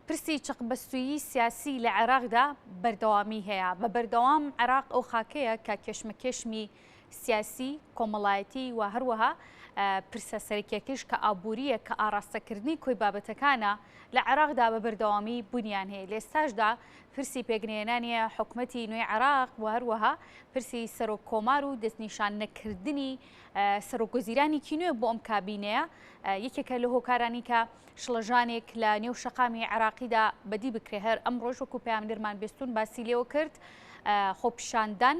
پرسی چەقبەستوویی سیاسی لە عێراقدا بەردەوامی هەیە. بە بەردەوام عێراق ئەو خاکەیە کە کێشمەکێشمی سیاسی، کۆمەڵایەتی و هەروەها پرسە سەرەکیەکەیش کە ئابوورییە کە ئاڕاستەکردنی کۆی بابەتەکانە لە عێراقدا بە بەردەوامی بوونیان هەیە. لە ئێستاشدا پرسی پێکنەهێنانی حکومەتی نوێی عێراق و هەروەها پرسی سەرۆک کۆمار و دەستنیشان نەکردنی سەرۆکوەزیرانێکی نوێ بۆ ئەم کابینەیە یەکێکە لە هۆکارانی کە شڵەژانێک لە نێو شەقامی عێراقیدا بەدی بکرێ هەر ئەمڕۆش وەکو پەیامنێرمان بێستون باسی لێوە کرد خۆپیشاندان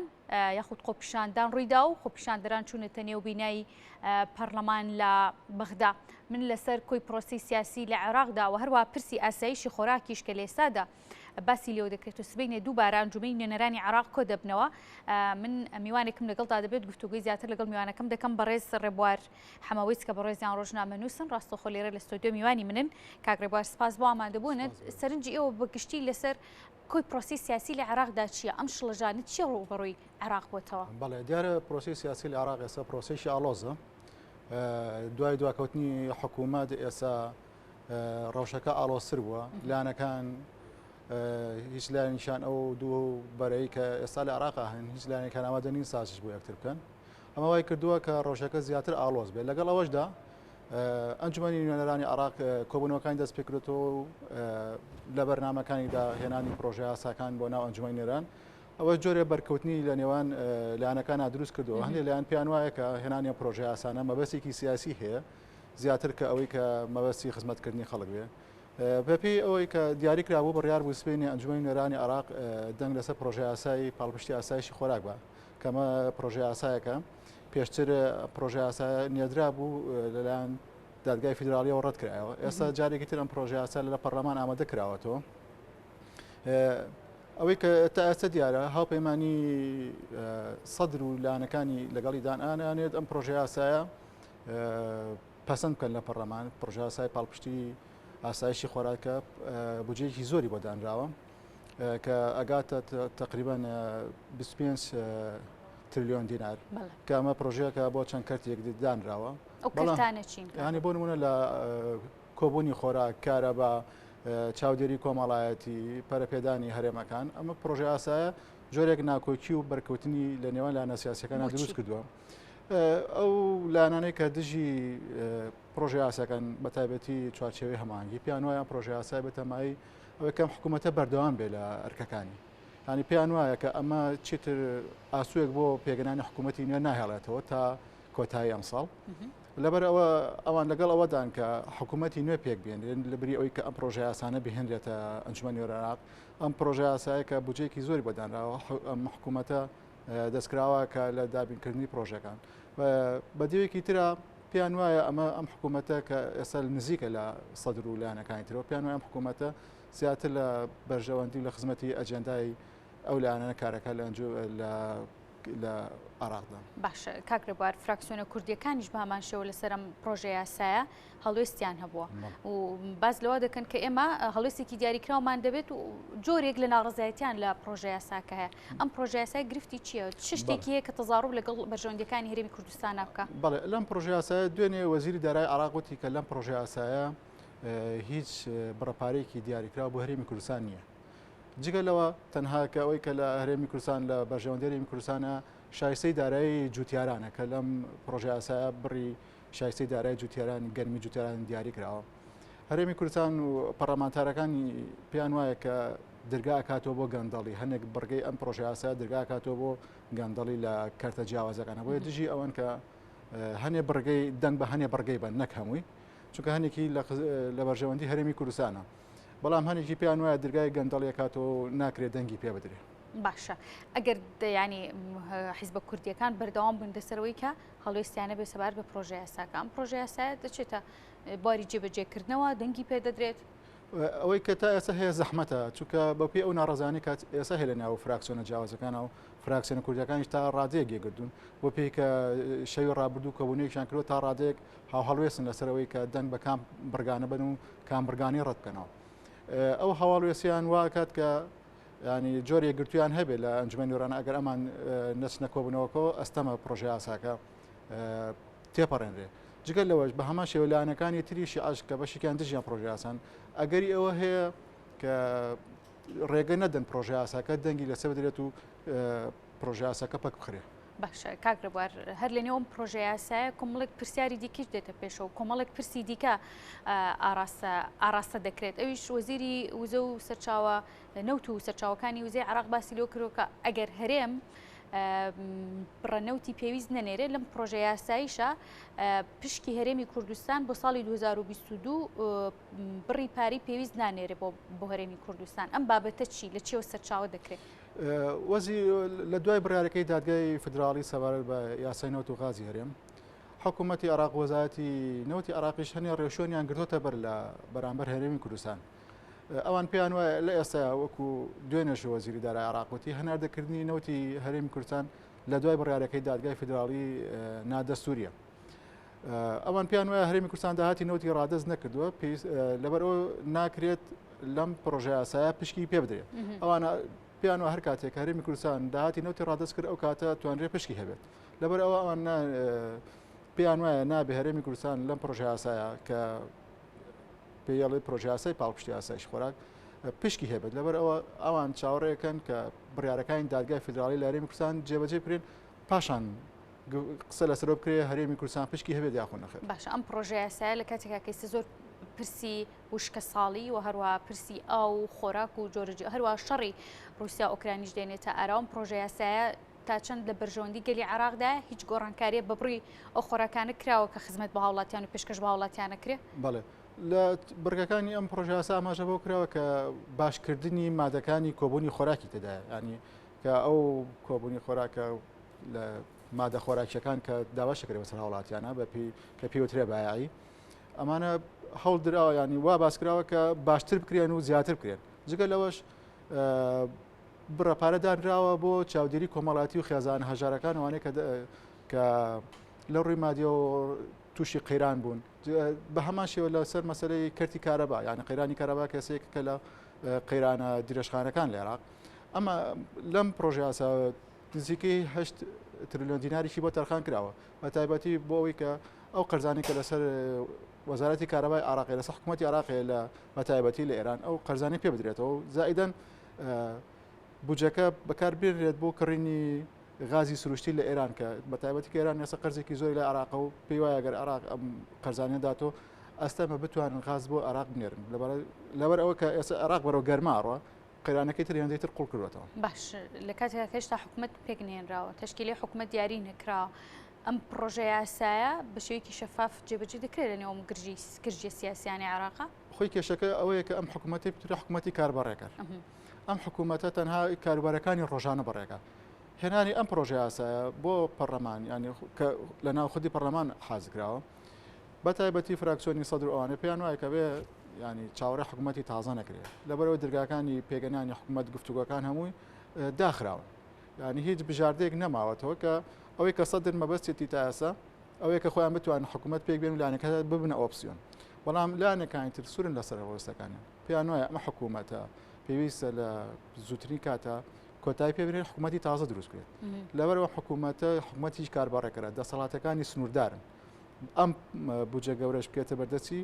یاخود خۆپیشاندان ڕوویدا و خۆپیشاندەران چوونەتە نێو بینای پەرلەمان لە بەغدا من لەسەر کۆی پرۆسی سیاسی لە عێراقدا و هەروە پرسی ئاسایشی خۆراکیش کە لێسادا باسی لێوە دەکرێت و سبەینێ دووبارە ئەنجومەنی نوێنەرانی عێراق کۆ دەبنەوە من میوانێکم لەگەڵدا دەبێت گفتوگۆی زیاتر لەگەڵ میوانەکەم دەکەم بەڕێز ڕێبوار حەمەوەیس کە بەڕێزیان ڕۆژنامەنووسن ڕاستەخۆ لێرە لە ستۆدیۆ میوانی منن کاک ڕێبوار سپاس بۆ ئامادەبوونت سەرنجی ئێوە بە گشتی لەسەر کۆی پرۆسی سیاسی لە عێراقدا چییە ئەم شڵەژانە چییە ڕووبەڕووی عێراق بۆتەوە؟ بەڵێ دیارە پرۆسی سیاسی لە عێراق ئێستا پرۆسێکی ئاڵۆزە دوای دواکەوتنی حکوومەت ئێستا ڕەوشەکە ئاڵۆزتر بووە لایەنەکان هیچ لایەنیشان ئەو دوو بەرەی کە ئێستا لە عراق هەن هیچ لایەنێکان ئامادە نین سازش بۆ یەکتر بکەن ئەمە وای کردووە کە ڕەوشەکە زیاتر ئاڵۆز بێت لەگەڵ ئەوەشدا ئەنجومەنی نوێنەرانی عراق کۆبوونەوەکانی دەست پێکردەوە و لە بەرنامەکانیدا هێنانی پرۆژە یاساکان بۆ ناو ئەنجومەنی نوێنەران ئەوە جۆرێ بەرکەوتنی لە نێوان لایەنەکانە دروست کردەوە هەندێک لایەن پێیان وایە کە هێنانی پرۆژە یاسانە مەبەستێکی سیاسی هەیە زیاتر کە ئەوەی کە مەبەستی خزمەتکردنی خەڵک بێ. بەپێی ئەوەی کە دیاری کرابوو بڕیار بوو سبەینێ ئەنجومەنی نوێنەرانی عێراق دەنگ لەسەر پڕۆژەیاسای پاڵپشتی ئاسایشی خۆراک بە کە ئەمە پڕۆژەیاسایەکە پێشتر پڕۆژەیاسا نێردرا بوو لەلایەن دادگای فیدراڵیەوە ڕەت کرایەوە ئێستا جارێکی تر ئەم پڕۆژەیاسا لە پەرلەمان ئامادە کراوەتەوە. ئەوەی کە تا ئێستا دیارە هاوپەیمانی سەدر و لایەنەکانی لەگەڵی دانانێت ئەم پڕۆژەیاسایە پەسەند بکەن لە پەرلەمان پڕۆژەیاسای پاڵپشتی ئاسایشی خۆراکە بودجەیەکی زۆری بۆ دانراوە کە ئەگاتە تقریبان 25 تریلیۆن دینار کە ئەمە پرۆژەیەکە بۆ چەند کەرتێک دانراوە ینی بۆ نمونە لە کۆبوونی خۆراک کارەبا چاودێری کۆمەڵایەتی پەرەپێدانی هەرێمەکان ئەمە پرۆژە ئاسایە جۆرێک ناکۆکی و بەرکەوتنی لە نێوان لایەنە سیاسەکان دروست کردووە. ئەو لایەنانەی کە دژی پرۆژە یاساکان بە تایبەتی چوارچێوەی هەماهەنگی پێیان وایە پرۆژە یاسای بەتەمای ئەوەی کەم حکوومەتە بەردەوام بێ لە ئەرکەکانی ینی پێیان وایە کە ئەمە چیتر ئاسوێک بۆ پێگەنانی حکوومەتی نوێ ناهێڵێتەوە تا کۆتایی ئەمساڵ لەبەر ئەوە ئەوان لەگەڵ ئەوەدان کە حکوومەتی نوێ پێک بێنرێن لە بری ئەوەی کە ئەم پرۆژە یاسانە بهێنرێتە ئەنجومەنی عێراق ئەم پرۆژە یاسایە کە بودجەیەکی زۆری بۆ دانراوە ئەم حکوومەتە دەستکراوە کە لە دابینکردنی پرۆژەکان بە دیوێکی ترە پێیان وایە ئەمە ئەم حکوومەتە کە ئێستا نزیکە لە سەدر و لایەنەکانی ترەوە پێیان وایە ئەم حکوومەتە زیاتر لە بەرژەوەندی و لە خزمەتی ئەجێندای ئەو لایەنانە کارەکە لە لە لە عێراقدا. باشە کاک ڕێبوار فراکسیۆنە کوردیەکانیش بە هەمان شێوە لەسەر ئەم پرۆژە یاسایە هەڵوێستیان هەبووە و باس لەوە دەکەن کە ئێمە هەڵوێستێکی دیاریکراومان دەبێت و جۆرێک لە ناڕزایەتیان لە پرۆژە یاساکە هەیە ئەم پرۆژە یاسای گرفتی چییە چ شتێکی هەیە کە تەزاڕوب لەگەڵ بەرژەوەندیەکانی هەرێمی کوردستان بکە؟ بەڵێ لەم پرۆژە یاسایە دوێنێ وەزیری دارای عێراق وتی کە لەم پرۆژە یاسایە هیچ بڕە پارەیەکی دیاریکراو بۆ هەرێمی کوردستان نییە. جگە لەوە تەنها کە ئەوەی کە لە هەرێمی کوردستان لە بەرژەوەندی هەرێمی کوردستانە شایستەی دارایی جوتیارانە کە لەم پرۆژە یاسایە بڕی شایستەی دارای جوتیاران گەرمی جوتیاران دیاری کراوە. هەرێمی کوردستان و پەرلەمانتارەکانی پێیان وایە کە درگا ئەکاتەوە بۆ گەندەڵی هەنێک بڕگەی ئەم پرۆژە یاسایە درگا ئەکاتەوە بۆ گەندەڵی لە کەرتە جیاوازەکانە بۆیە دژی ئەوەن کە هەنێ بڕگەی دەنگ بە هەنێ بڕگەی بن نەک هەمووی چونکە هەنێکی لە بەرژەوەندی هەرێمی کوردستانە بەڵام هەنێکی پێیان وایە درگای گەندەڵی ئەکاتەوە و ناکرێت دەنگی پێ بدرێ. باشە ئەگەر ینی حیزبە کوردیەکان بەردەوام بن لەسەرەوەی کە هەڵوێستیان نەبێت سەبارەت بە پرۆژە یاساکە ئەم پرۆژە یاسایە دەچێتە بواری جێبەجێکردنەوە دەنگی پێ دەدرێت. ئەوەی کە تا ئێستا هەیە زەحمەتە چونکە بەپێی ئەو ناڕەزانی کە ئێستا هەیە لە ناو فراکسیۆنە جیاوازەکانە و فراکسیۆنە کوردیەکانیش تا ڕادەیەک یەکگرتوون بۆ پێی کە شەوی ڕابردوو کۆبوونەوەیەکیان کردووە تا ڕادەیەک هاوهەڵوێستن لەسەر ئەوەی کە دەنگ بە کام بڕگانە بن و کام بڕگانەی ڕەت بکەنەوە ئەو هاواڵوێسیان وا کات کە ینی جۆر یەکگرتویان هەبێت لە ئەنجومەنی نوێنەران ئەگەر ئەمان نەچنە کۆبوونەوەکەەوە ئەستەمە پرۆژە یاساکە تێپەڕێنرێ جگە لەوەش بە هەمان شێوە لایەنەکانی تری شیعەش کە بەشێکیان دژیان پرۆژە یاسان ئەگەری ئەوە هەیە کە ڕێگە نەدەن پرۆژە یاساکە دەنگی لەسەر بدرێت و پرۆژە یاساکە پەک بخرێت. باشە کاک ڕێبوار هەر لەنێو ئەم پرۆژە یاسایە کۆمەڵێک پرسیاری دیکەش دێتە پێشەوە کۆمەڵێک پرسی دیکە ئاراستە ئاراستە دەکرێت ئەویش وەزیری وزە و سەرچاوە نەوت و سەرچاوەکانی وزەی عراق باسی لەوە کردووە کە ئەگەر هەرێم بڕە نەوتی پێویست نەنێرێت لەم پرۆژە یاساییشە پشکی هەرێمی کوردستان بۆ ساڵی 2022 بڕی پارەی پێویست نانێرێ بۆ بۆ هەرێمی کوردستان ئەم بابەتە چی لە چیەوە سەرچاوە دەکرێت؟ وەزی لە دوای بڕیارەکەی دادگای فیدراڵی سەبارەت بە یاسای نەوت و غازی هەرێم حکوومەتی عراق وەزارەتی نەوتی عراقیش هەنێ ڕێوشوێنیان گرتۆتە بەر لە بەرامبەر هەرێمی کوردستان ئەوان پێیان وایە لە ئێستا وەکو دوێنێش وەزیری دارای عراق وتی هەناردەکردنی نەوتی هەرێمی کوردستان لە دوای بڕیارەکەی دادگای فیدراڵی نادەستوریە. ئەوان پێیان وایە هەرێمی کوردستان داهاتی نەوتی ڕادەست نەکردووە لەبەر ئەو ناکرێت لەم پرۆژە یاسایە پشکی پێ بدرێت ئەوانە پێیان وە هەر کاتێک هەرێمی کوردستان داهاتی نەوتی ڕادەست کرد ئەو کاتە توانرێت پشکی هەبێت لەبەر ئەوە ئەوان پێیان وایە نابێ هەرێمی کوردستان لەم پرۆژە یاسایە کە پێڵی پرۆژە یاسای پاڵپشتی یاسایش خۆراک پشکی هەبێت لەبەر ئەوە ئەوان چاوەڕێکەن کە بڕیارەکانی دادگای فیدراڵی لە هەرێمی کوردستان جێبەجێ بکرێن پاشان قسە لەسەرەوە بکرێ هەرێمی کوردستان پشکی هەبێت یاخود نەخێر. باشە ئەم پڕۆژە یاسایە لە کاتێکا کە ئیستا زۆر پرسی وشکە ساڵی و هەروەها پرسی ئاو و خۆراک و جۆرە هەروەها شەڕی ڕووسیا ئۆکرانیش دێنێتە ئاراوە ئەم پڕۆژە یاسایە تا چەند لە بەرژەوەندی گەلی عێراقدایە هیچ گۆڕانکاریە بە بڕی ئەو خۆراکانە کراوە کە خزمەت بە هاوڵاتیان و پێشکەش بە هاوڵاتیانە کرێ؟ بەڵێ لە بڕگەکانی ئەم پڕۆژە یاسا ئاماژە بەوە کراوە کە باشکردنی مادەکانی کۆبوونی خۆراکی تێدایە یانی کە ئەو کۆبوونی خۆراکە لە مادە خۆراکیەکان کە داواش دەکرێت بەسەر هاوڵاتیانە بە پێی کە پێوترێ بایعی ئەمانە هەوڵ دراوە ینی وا باسکراوە کە باشتر بکرێن و زیاتر بکرێن جگە لەوەش بڕە پارە دانراوە بۆ چاودێری کۆمەڵاتی و خێزان هەژارەکان وانەیە کە کە لە ڕووی مادیەوە تووشی قەیران بوون بە هەمان شێوە لەسەر مەسلەی کەرتی کارەبا یعنی قەیرانی کارەبا کەسێک کە لە قەیرانە درێژخانەکان لە عێراق ئەمە لەم پرۆژە یاسا نزیکەی هەشت ترلیۆن دیناریشی بۆ تەرخان کراوە بە تایبەتی بۆ ئەوەی کە ئەو قەرزانی کە لەسەر وەزارەتی کارەبای عراقی لەسەر حکوومەتی عراقی لە بە تایبەتی لە ئێران ئەو قەرزانی پێ بدرێتەوە زائیدەن بودجەکە بەکاربێنرێت بۆ کڕینی غازی سروشتی لە ئێران کە بە تایبەتی کە ئێران ئێستا قەرزێکی زۆری لە عراقە و پێی وایە گەر عراق ئەم قەرزانە داتۆ ئەستەمە بتوانن غاز بۆ عراق بنێرن لەبەر ئەوە کە ئێستا عراق بەرەو گەرما ڕوە قەیرانەکەی تر هێندەی تر قوڵ کردوێتەوە. باش لە کاتێکا کە هێشتا حکومەت پێک نێنراوە تەشکیلی حکومەت دیاری نەکراوە ئەم پڕۆژە یاسایە بە شێوەیەکی شەفاف جێبەجێ دەکرێت لە نێو ئەم گرژی گرژیە سیاسیانەی عێراقا؟ خۆی کێشەکە ئەوەیە کە ئەم حکوومەتی بترە حکوومەتی کاربەڕێکەر ئەم حکوومەتە تەنها کاروبارەکانی ڕۆژانە بەڕێکە هێنانی ئەم پرۆژە یاسایە بۆ پەرلەمان ینی کە لە ناو خودی پەرلەمان حازکراوە بە تایبەتی فراکسیۆنی سەدر و ئەوانە پێیان وایە کە بێ ینی چاوەڕێ حکوومەتی تازە نەکرێت لەبەرەوە درگاکانی پێگەنانی حکوومەت گفتوگۆکان هەمووی داخراون ینی هیچ بژاردەیەک نەماوەتەوە کە ئەوەی کە سەدر مەبەستێتی تا ئێستا ئەوەیە کە خۆیان بتوانن حکوومەت پێک بێن و لایەنەکە ببنە ئۆپسیۆن بەڵام لایەنەکانی تر سوورن لەسەر هەڵوێستەکانیان پێیان وایە ئەمە حکوومەتە پێویستە لە زووترین کاتە کۆتایی پێ بێنێت حکوومەتی تازە دروست بکرێت لەبەرەوە حکوومەتە حکوومەتیش کاربەڕێکەرە دەسەڵاتەکانی سنووردارن ئەم بودجە گەورەش بکێتە بەردەستی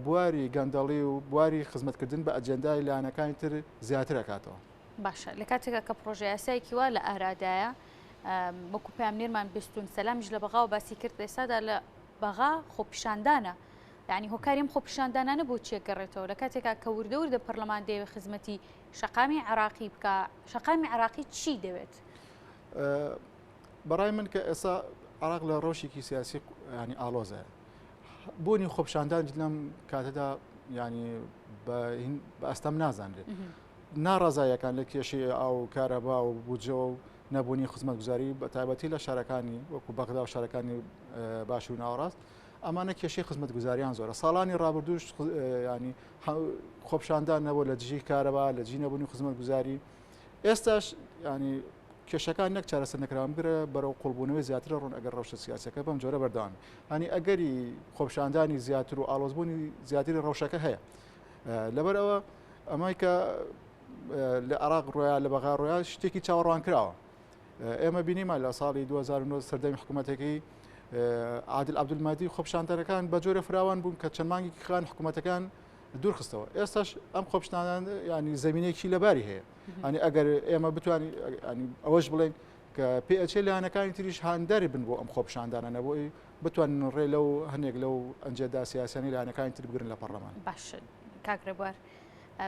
بواری گەندەڵی و بواری خزمەتکردن بە ئەجێندای لایەنەکانی تر زیاتر ئەکاتەوە. باشە لە کاتێکا کە پڕۆژە یاسایەکی وا لە ئارادایە وەکو پەیامنێرمان بێستون سەلامیش لە بەغاوە باسی کرد لە ئێستادا لە بەغا خۆپیشاندانە یعنی هۆکاری ئەم خۆپیشاندانانە بۆ چیە گەڕێتەوە لە کاتێکا کە وردە وردە پەرلەمان دەیەوێت خزمەتی شەقامی عێراقی بکا شەقامی عێراقی چی دەوێت؟ بەڕای من کە ئێستا عراق لە ڕەوشێکی سیاسی ینی ئالۆزە بوونی خۆپشاندان لەم کاتەدا ینی بە ئەستەم نازانرێت ناڕزایەکان لە کێشەی ئاو و کارەبا و بودجەوە و نەبوونی خزمەتگوزاری بە تایبەتی لە شارەکانی وەکو بەغدا و شارەکانی باشوور ناوەڕاست ئەمانە کێشەی خزمەتگوزاریان زۆرە ساڵانی ڕابردووش ینی خۆپشاندان نەبوو لە دژی کارەبا لە دژی نەبوونی خزمەتگوزاری ئێستاش ینی کێشەکان نەک چارەسەر نەکراون بگرە بەرەو قوڵبوونەوەی زیاتر ڕوون ئەگەر ڕەوشە سیاسیەکە بەم جۆرە بەردەوام هەنی ئەگەری خۆپشاندانی زیاتر و ئاڵۆزبوونی زیاتری ڕەوشەکە هەیە لەبەر ئەوە ئەمای کە لە عراق ڕۆیا لە بەغا ڕۆیا شتێکی چاوەڕوان کراوە ئێمە بینیمان لە ساڵی 2009 سەردەمی حکوومەتەکەی عادل عبدولمادی خۆپشاندەرەکان بە جۆرە فراوان بوون کە چەند مانگێکی خان حکوومەتەکان دوورخستەوە. ئێستاش ئەم خۆپیشاندان ینی زمینێکی لەباری هەیە. ینی ئەگەر ئێمە بتوانین ینی ئەوەش بڵێن کە پێئەچێ لایەنەکانی تریش هاندەری بن بۆ ئەم خۆپیشاندانە نەبووی بتوانن ڕێ لەو هەنێک لەو ئەنجێدا سیاسیانی لایەنەکانی تر بگرن لە پەرلەمان. باشە کاک ڕێبوار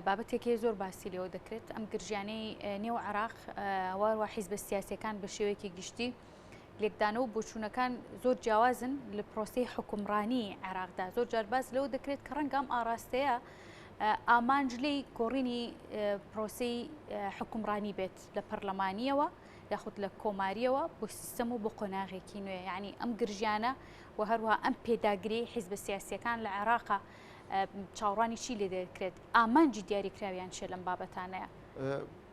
بابەتێکی زۆر باسی لێوە دەکرێت ئەم گرژیانەی نێو عێراق واروا حیزبە سیاسەکان بە شێوەیەکی گشتی لێکدانەوە و بۆچوونەکان زۆر جیاوازن لە پرۆسەی حوکمڕانی عێراقدا. زۆر جار باس لەوە دەکرێت کە ڕەنگە ئەم ئاراستەیە ئامانج لێی گۆڕینی پرۆسەی حوکمڕانی بێت لە پەرلەمانییەوە یاخود لە کۆمارییەوە بۆ سیستەم و بۆ قۆناغێکی نوێ. یعنی ئەم گرژیانە و هەروەها ئەم پێداگریی حیزبە سیاسییەکان لە عێراقا چاوەڕوانی چی لێ دەکرێت؟ ئامانجی دیاریکراویان چییە لەم بابەتانەیە؟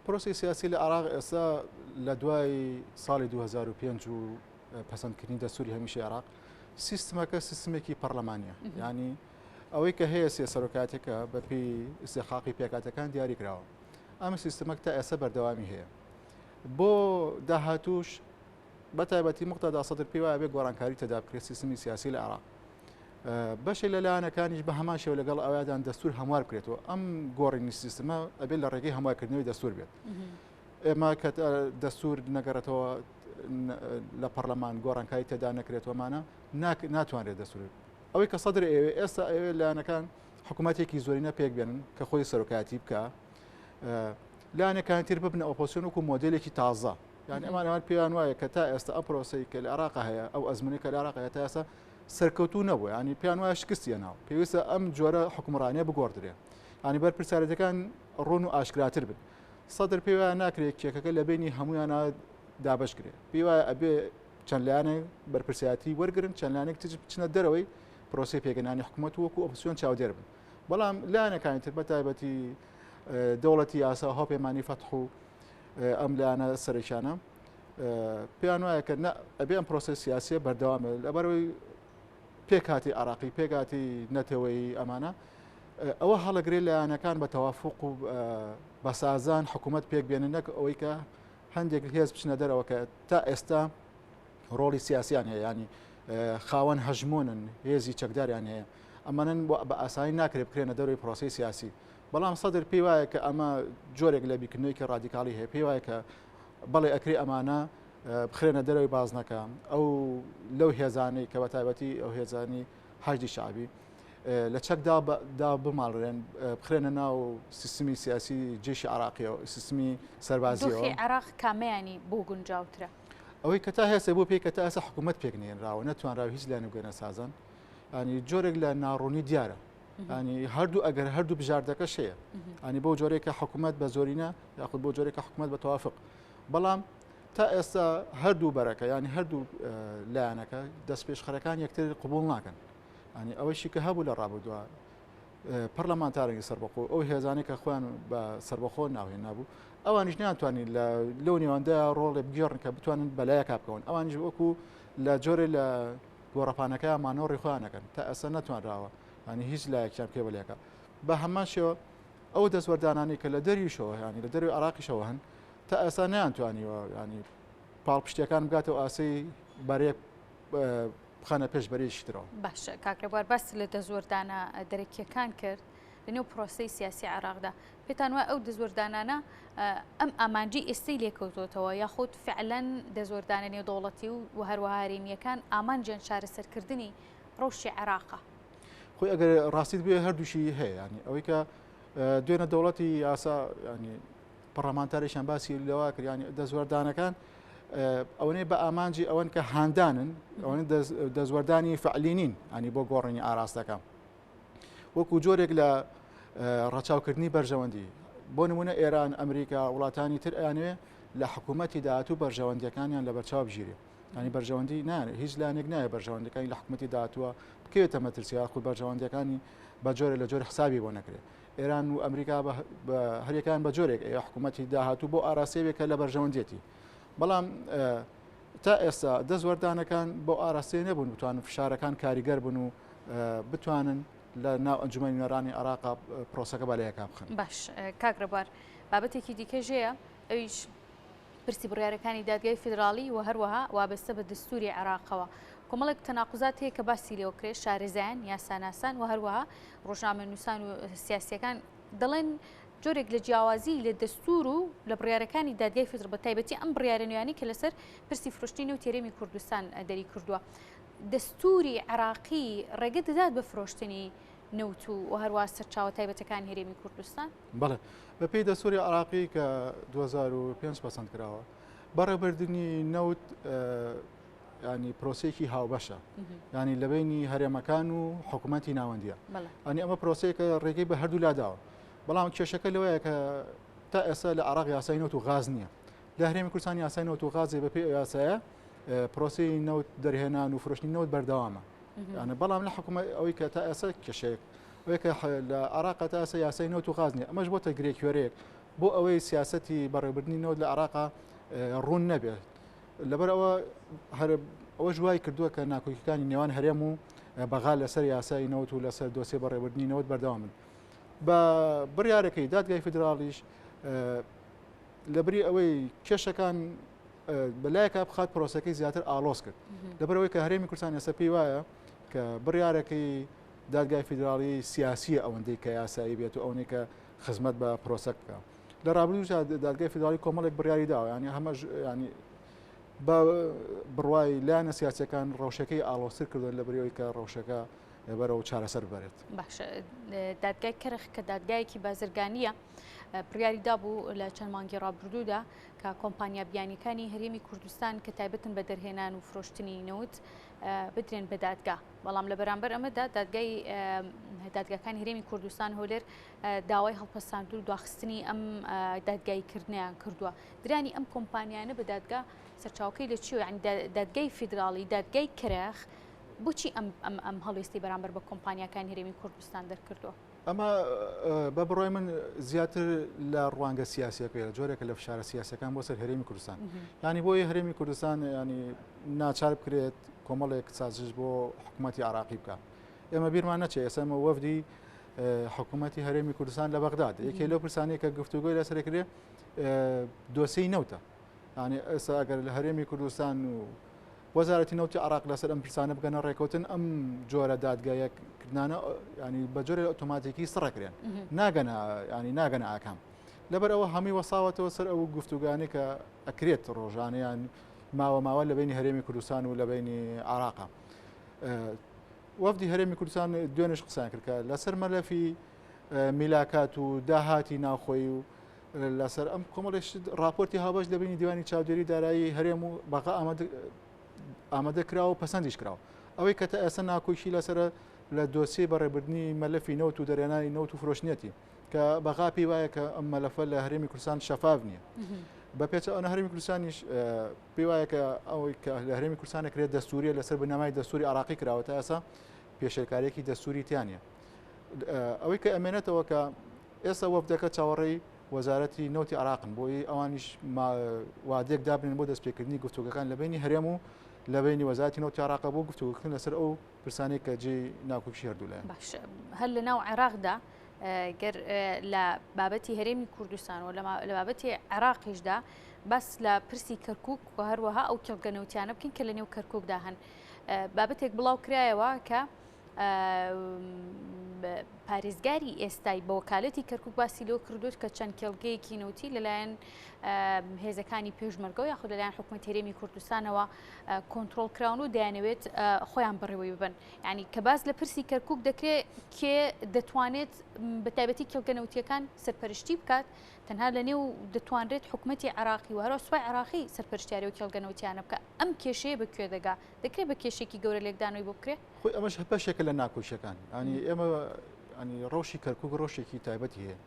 پرۆسەی سیاسی لە عێراق ئێستا لە دوای ساڵی 2005 و پەسەندکردنی دەستوری هەمیشەی عێراق سیستمەکە سیستمێکی پەرلەمانیە ینی ئەوەی کە هەیە سێ سەرۆکاتێکە بە پێی ئیسحاقی پێکاتەکان دیاری کراوە ئەم سیستمەک تا ئێستا بەردەوامی هەیە بۆ داهاتوش بە تایبەتی مقتەدا سەدر پێی وایە بێ گۆڕانکاری تێدا بکرێت سیستمی سیاسی لە عێراق بەشێک لە لایەنەکانیش بە هەمان شێوە لەگەڵ ئەویادان دەستور هەموار بکرێتەوە ئەم گۆڕینی سیستمە ئەبێت لە ڕێگەی هەموارکردنەوەی دەستور بێت ئێمە کە دەستور نەگەڕێتەوە لە پەرلەمان گۆڕانکاری تێدا نەکرێتەوەمانە ناتوانرێت دەستور ئەوەی کە سەدر ئەوێ ئێستا ئەوێ لایەنەکان حکوومەتێکی زۆرینە پێک بێنن کە خۆی سەرۆکایەتی بکە لایەنەکان تر ببنە ئۆپۆسیۆن وەکو مۆدلێکی تازە یعنی ئەمان ئەوان پێیان وایە کە تا ئێستا ئەم پرۆسەی کە لە عێراق هەیە ئەو ئەزمونەی کە لە عێراق هەیە تا ئێستا سەرکەوتوو نەبوو ینی پێیان وایە شکستی هێناوە پێویستە ئەم جۆرە حکومڕانیە بگۆڕدرێ ینی بەرپرسیارەتەکان ڕوون و ئاشکراتر بن سەدر پێی وایە ناکرێت کێکەکە لە بینی هەمویانە دابەش کرێ پێی وایە ئەبێ چەند لایەنێک بەرپرسیارەتی وەرگرن چەند لایەنێک تر بچنە دەرەوەی پرۆسەی پێکهێنانی حکوومەت وەکو ئۆپۆزسیۆن چاودێر بن بەڵام لایەنەکانی تر بە تایبەتی دەوڵەتی یاسا و هاوپەیمانی فەتح و ئەم لایەنە سەرەکیانە پێیان وایە کە ئەبێ ئەم پرۆسەی سیاسیە بەردەوامە لەبەرەوەی پێکهاتی عراقی پێکهاتی نەتەوەیی ئەمانە ئەوە هەڵەگرێ لایەنەکان بە تەوافق و بە سازان حکوومەت پێک بێنن نەک ئەوەی کە هەندێک هێز بچنە دەرەوە کە تا ئێستا ڕۆڵی سیاسیان هەیە ینی خاوەن هەژمونن هێزی چەکداریان هەیە ئەمانن بە ئاسانی ناکرێت بکرێنە دەروی پرۆسی سیاسی بەڵام سەدر پێی وایە کە ئەمە جۆرێک لە بیرکردنەوەیەکی ڕادیکاڵی هەیە، پێی وایە کە بەڵێ ئەکرێ ئەمانە بخرێنە دەرەوەی بازنەکە، ئەو لەو هێزانەی کە بە تایبەتی ئەو هێزانی حەشدی شەعبی لە چەک دا بماڵرێن بخرێنە ناو سیستمی سیاسی جێشی عراقیەوە سیستمی سەربازیەوە. دۆخی عێراق کامەیانی بۆ گونجاوترە؟ ئەوەی کە تا هێستا بۆ پێی کە تا ئێستا حکوومەت پێک نێنراوە نەتوانراوە هیچ لایەنێک بگەنە سازان ینی جۆرێک لە ناڕوونی دیارە ینی هەردوو ئەگەر هەردوو بژاردەکەش هەیە ینی بۆ جۆرێک کە حکوومەت بە زۆرینە یاخود بۆ جۆرێک کە حکوومەت بە توافق بەڵام تا ئێستا هەردوو بەرەکە ینی هەردوو لایەنەکە دەست پێشخەرەکان یەکتر قوبول ناکەن ینی ئەوەشی کە هەبوو لە ڕابردووە پەرلەمانتارانی سربەخۆ ئەو هێزانەی کە خۆیان بە سربەخۆ ناوهێن نابوو ئەوانیش نیانتوانی لە لەو نێواندا ڕۆڵێ بگێڕن کە بتوانن بەلایەکا بکەون ئەوانیش وەکو لە جۆرێ لە گۆڕەپانەکە مانۆڕی خۆیان ئەکەن تا ئێستا نەتوانراوە ینی هیچ لایەکیان پێ بەلێکە بە هەمان شێوە ئەو دەستوەردانانەی کە لە دەریشەوە ینی لە دەروی عراقیشەوە هەن تا ئێستا نەیانتوانیوە ینی پاڵپشتیەکان بگاتەوە ئاسەی بەرێک بخەنە پێش بەرێکی ترەوە. باشە کاک ڕێبوار باست لە دەستوەردانە دەرەکیەکان کرد لەنێو پرۆسەی سیاسی عێراقدا پێتان وایە ئەو دەستوەردانانە ئەم ئامانجی ئێستەی لێکەوتۆتەوە یاخود فعلەن دەستوەردانە نێودەوڵەتی و هەروەها هەرێمییەکان ئامانجیان چارەسەرکردنی ڕەوشی عێراقە؟ خۆی ئەگەر ڕاستیت بێ هەردووشی هەیە ینی ئەوەی کە دوێنە دەوڵەتی یاسا ینی پەڕلەمانتارێکیان باسی لەوە کرد ینی دەستوەردانەکان ئەوەنەی بە ئامانجی ئەوەن کە هاندانن ئەوەنە دەستوەردانی فعلی نین ینی بۆ گۆڕینی ئاراستەکە وەکو جۆرێک لە ڕەچاوکردنی بەرژەوەندی بۆ نمونە ئێران ئەمریکا وڵاتانی تر ئەیانوێ لە حکوومەتی داهاتوو بەرژەوەندیەکانیان لە بەرچاو بگیرێ ینی بەرژەوەندی نایە هیچ لایەنێک نایە بەرژەوەندەکانی لە حکوومەتی داهاتووە بکەوێتە مەترسی یاخود بەرژەوەندیەکانی بە جۆرە لە جۆر حسابی بۆ نەکرێت ئێران و ئەمریکا بە هەریەکان بە جۆرێک ئەیە حکوومەتی داهاتوو بۆ ئاراستەیەک کە لە بەرژەوەندیەتی بەڵام تا ئێستا دەستوەردانەکان بۆ ئاراستەیە نەبوون بتوانن فشارەکان کاریگەر بن و بتوانن لە ناو ئەنجومەنی نوێنەرانی عێراق پرۆسەکە بە لایەکا بخەن. باش کاک ڕێبوار بابەتێکی دیکەش هەیە ئەویش پرسی بڕیارەکانی دادگای فیدراڵی و هەروەها وابەستە بە دەستوری عێراقەوە. کۆمەڵێک تەناقوزات هەیە کە باسی لێوە کرێ، شارەزایان، یاساناسان و هەروەها ڕۆژنامەنووسان و سیاسییەکان دەڵێن جۆرێک لە جیاوازی لە دەستوور و لە بڕیارەکانی دادگای فیدڕ بە تایبەتی ئەم بڕیارە نوێیانەی کە لەسەر پرسی فرۆشتنی نەوتی هەرێمی کوردستان دەری کردووە. دەستووری عێراقی ڕێگە دەدات بە فرۆشتنی نەوت و هەروەها سەرچاوە تایبەتەکانی هەرێمی کوردستان؟ بەڵێ، بەپێی دەستووری عێراقی کە 2005 پەسەند کراوە، بەڕێوەبردنی نەوت ینی پرۆسەیەکی هاوبەشە ینی لە بینی هەرێمەکان و حکوومەتی ناوەندیە ئەنی ئەمە پرۆسەیەکە ڕێگەی بە هەردوو لاداوە بەڵام کێشەکە لەوەیە کە تا ئێستا لە عراق یاسای نەوت و غاز نییە لە هەرێمی کوردستان یاسای نەوت و غازێ بەپێی ئەو یاسایە پرۆسی نەوت دەرهێنان و فرۆشتنی نەوت بەردەوامە یانە بەڵام لە حکوومەت ئەوەی کە تا ئێستا کێشەیەک ئەوەی کە لە عراق تا ئێستا یاسای نەوت و غاز نییە ئەمەش بۆتە گرێکوێرەیەک بۆ ئەوەی سیاسەتی بەڕێوەبردنی نەوت لە عراقا ڕوون نەبێت لەبەر ئەوە هەر ئەوەش وای کردووە کە ناکۆکیەکانی نێوان هەرێم و بەغا لەسەر یاسای نەوت و لەسەر دۆسیە بەڕێوەبردنی نەوت بەردەوامن بە بڕیارەکەی دادگای فیدراڵیش لەبری ئەوەی کێشەکان بەلایەکە بخات پرۆسەکەی زیاتر ئاڵۆز کرد لەبەرەوەی کە هەرێمی کوردستان ئێستا پێی وایە کە بڕیارەکەی دادگای فیدراڵی سیاسیە ئەوەندەی کە یاسایی بێت و ئەوەی کە خزمەت بە پرۆسەک بکە لە ڕابردووشدا دادگای فیدراڵی کۆمەڵێک بڕیاری داوە ینی هەمەش ینی بە بڕوای لایەنە سیاسەکان ڕەوشەکەی ئاڵۆزتر کردووە لە بریەوەی کە ڕەوشەکە بەرەو چارەسەر ببرێت. باشە دادگای کەرخ کە دادگایەکی بازرگانیە بڕیاری دابوو لە چەند مانگی ڕابردوودا کە کۆمپانیا بیانیەکانی هەرێمی کوردستان کە تایبەتن بە دەرهێنان و فرۆشتنی نەوت بدرێن بە دادگا بەڵام لە بەرامبەر ئەمەدا دادگای دادگاکانی هەرێمی کوردستان هۆلێر داوای هەڵپەساندن و دواخستنی ئەم دادگاییکردنیان کردووە. درانی ئەم کۆمپانیانە بە دادگا سەرچاوەکەی لە چیەوە؟ یانی دادگای فیدراڵی، دادگای کەرخ بۆچی ئەم ئەم ئەم هەڵوێستی بەرامبەر بە کۆمپانیاکانی هەرێمی کوردستان دەرکردووە؟ ئەمە بە بڕای من زیاتر لە ڕوانگە سیاسیەکەی لە جۆرێکە لە فشارە سیاسەکان بۆ سەر هەرێمی کوردستان ینی بۆی هەرێمی کوردستان ینی ناچار بکرێت کۆمەڵێک سازش بۆ حکوومەتی عراقی بکە ئێمە بیرمان نەچێ ئێستا ئێمە وەفدی حکوومەتی هەرێمی کوردستان لە بەغداد یەکێ لەو پرسانەیە کە گفتوگۆی لەسەرکرێ دۆسیی نەوتە یعنی ئێستا ئەگەر لە هەرێمی کوردستان و وەزارەتی نەوتی عراق لەسەر ئەم پرسانە بگەنە ڕێکەوتن ئەم جۆرە دادگایەکردانە ینی بە جۆرە ئۆتۆماتیکی سڕەکرێن ناگەنە ینی ناگەنە ئاکام لەبەر ئەوە هەمووی وەساوەتەوە سەر ئەو گفتوگانی کە ئەکرێت ڕۆژانەیان ماوە ماوە لە بینی هەرێمی کوردستان و لە بینی عراقا وەفدی هەرێمی کوردستان دوێنێش قسەیان کرد کە لەسەر مەلەفی میلاکات و داهاتی ناوخۆیی و لەسەر ئەم کۆمەڵێک شت راپۆرتی هاوبەش لە بینی دیوانی چاودێری دارایی هەرێم و بەغا ئامادە کراوە و پەسەندیش کراوە ئەوەی کە تا ئێستا ناکۆکی لەسەر لە دۆسیەی بەڕێبردنی مەلەفی نەوت و دەرێنانی نەوت و فرۆشتنیەتی کە بەغا پێی وایە کە ئەم مەلەفە لە هەرێمی کوردستان شەفاف نییە بە پێچەوانە هەرێمی کوردستانیش پێی وایە کە ئەوەی کە لە هەرێمی کوردستان دەکرێت دەستوریە لەسەر بنەمای دەستوری عراقی کراوە تا ئێستا پێشێلکاریەکی دەستوری تیانە ئەوەی کە ئەمێنێتەوە کە ئێستا وەفدەکە چاوەڕێی وەزارەتی نەوتی عراقن بۆی ئەوانیش وادێک دابنن بۆ دەستپێکردنی گفتوگەکان لە بینی هەرێم و لە بینی وەزارەتی نەوتی عراق بۆ گفتوگەکردن لەسەر ئەو پرسانەی کە جێی ناکۆکی هەردوو باش هەر لە ناو عێراقدا گەر لە بابەتی هەرێمی کوردستان و لە بابەتی عێراقیشدا باس لە پرسی کەرکک و هەروەها ئەو کێڵگە نەوتیانە بکەین کە لە نێو کەرککدا هەن بابەتێک بڵاو کرایەوە کە پارێزگاری ئێستای بە وەکالەتی کەرکک باسی لەوە کردوت کە چەند کێڵگەیەکی نەوتی لەلایەن هێزەکانی پێشمەرگەوە یاخود لەلایەن حکوومەت هەرێمی کوردستانەوە کۆنترۆڵ کراون و دەیانەوێت خۆیان بەڕێوەی ببن ینی کە باس لە پرسی کەرکک دەکرێت کێ دەتوانێت بە تایبەتی کێڵگە نەوتیەکان سەرپەرشتی بکات تەنها لە نێو دەتوانرێت حکوومەتی عراقی و هەرو سوپای عراقی سەرپەرشتیاری و کێڵگە نەوتیانە بکە ئەم کێشەیە بە کوێ دەگا دەکرێت بە کێشێکی گەورە لێکدانەوەی بۆ بکرێت خۆی ئەمەش بەشێکە لە ناکۆکیەکان ینی ئێمە ینی ڕەوشی کەرکک ڕەوشێکی تایبەتی هەیە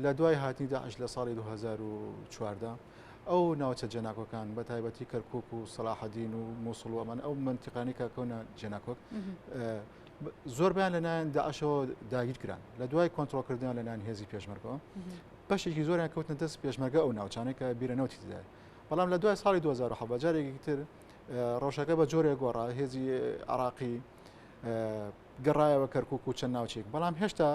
لە دوای هاتنی داعش لە ساڵی 2014 ئەو ناوچە جێناکۆکان بە تایبەتی کەرکک و سەلاحەدین و مووسڵ و ئەمان ئەو منتیقانی کە کەونە جێناکۆک زۆربیان لەلایەن داعشەوە داگیر کران لە دوای کۆنترۆڵکردنیان لەلایەن هێزی پێشمەرگەوە بەشێکی زۆریان کەوتنە دەست پێشمەرگە ئەو ناوچانەی کە بیرەنەوتی تێدایە بەڵام لە دوای ساڵی 2017 جارێکی تر ڕەوشەکە بە جۆرێک گۆڕا هێزی عراقی گەڕایەوە کەرکک و چەند ناوچێک بەڵام هێشتا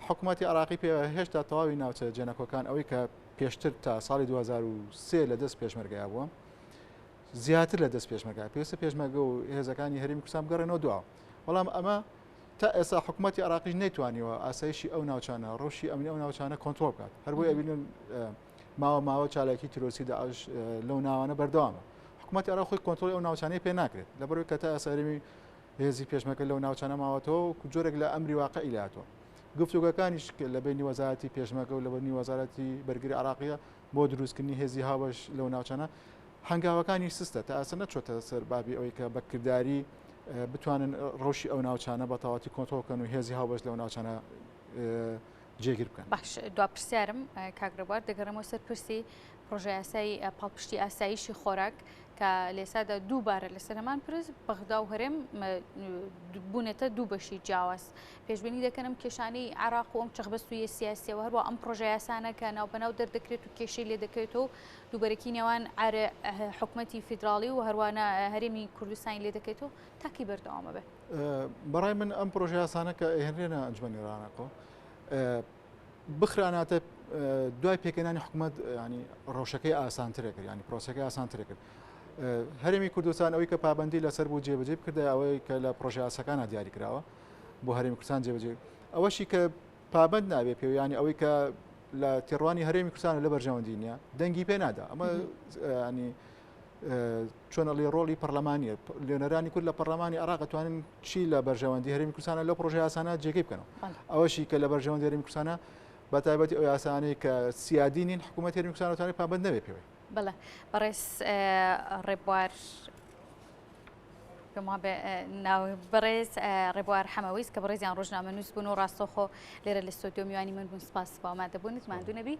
حکوومەتی عراقی پێ هێشتا تەواوی ناوچە جێنەکۆکان ئەوەی کە پێشتر تا ساڵی 2023 لە دەست پێشمەرگەیا بووە. زیاتر لە دەست پێشمەرگە، پێویستە پێشمەرگە و هێزەکانی هەرێمی کوردستان بگەڕێنەوە دواوە. بەڵام ئەمە تا ئێستا حکوومەتی عراقیش نەیتوانیوە ئاسایشی ئەو ناوچانە ڕەوشی ئەمنی ئەو ناوچانە کۆنترۆڵ بکات هەر بۆی ئەبینن ماوە ماوە چالاکی تیرۆریستی داعش لەو ناوانە بەردەوامە حکوومەتی عراق خۆی کۆنترۆڵی ئەو ناوچانەی پێ ناکرێت لەبەرەوەی کە تا ئێستا هەرێمی هێزی پێشمەرگە لەو ناوچانە ماوەتەوە و جۆرێک لە ئەمری واقعی لاتوە گفتوگەکانیش لە بینی وەزارەتی پێشمەرگە و لە بەرنی وەزارەتی بەرگری عراقیە بۆ دروستکردنی هێزی هاوبەش لەو ناوچانە هەنگاوەکانی سستە تا ئێستا نەچۆتە سەر بابی ئەوەی کە بە کرداری بتوانن ڕەوشی ئەو ناوچانە بە تەواتی کۆنترۆڵ بکەن و هێزی هاوبەش لەو ناوچانە جێگیر بکەن. باش دوا پرسیارم کاک ڕێبوار دەگەڕێمەوە سەر پرسی پڕۆژەیاسای پاڵپشتی ئاسایشی خۆراک کە لێسادا دووبارە لەسەر هەمان پرس بەغدا و هەرێم بوونەتە دوو بەشی جیاواز پێشبینی دەکەن ئەم کێشانەی عێراق و ئەم چەقبەستوویە سیاسیەوە هەروە ئەم پڕۆژەیاسانە کە ناوبەناو دەردەکرێت و کێشەی لێ دەکەوێتەوە دووبەرەکی نێوان حکومەتی فیدراڵی و هەروانە هەرێمی کوردستانی لێ دەکەێتەوە تاکی بەردەوامە بێ. بەڕای من ئەم پرۆژەیاسانە کە ئەهێنرێنە ئەنجومەنی عێراقەوە بخراناتە دوای پێکهێنانی حکوومەت ینی ڕەوشەکەی ئاسانترە کرد ینی پرۆسەکەی ئاسانترە کرد هەرێمی کوردستان ئەوەی کە پابندی لەسەر بوو جێبەجێ بکردە ئەوەی کە لە پرۆژەیاسەکانە دیاری کراوە بۆ هەرێمی کوردستان جێبەجێ ئەوەشی کە پابند نابێ پێویانی ئەوەی کە لە تێڕوانی هەرێمی کوردستان لە بەرژەوەندی نییە دەنگی پێ نادا ئەمە ینی چۆن ئەڵێ ڕۆڵی پەرلەمانیە لێنەرانی کورد لە پەرلەمانی عراق توانن چی لە بەرژەوەندی هەرێمی کوردستانە لەو پرۆژە یاسانە جێگەی بکەنەوە ئەوەشی کە لە بەرژەوەندی هەرێمی کوردستانە بە تایبەتی ئەو یاسانەی کە سیادی نین حکوومەت هەرێمی کوردستان توانێت پابند نەبێت پێوەی. بەڵێ بەڕێز ڕێبوار پێم وابێ ناو بەڕێز ڕێبوار حەمەویست کە بەڕێزیان ڕۆژنامەنووس بوون و ڕاستەوخۆ لێرە لە ستۆدیۆ میوانی من بوون سپاس بۆ ئامادەبوونت ماندوو نەبی.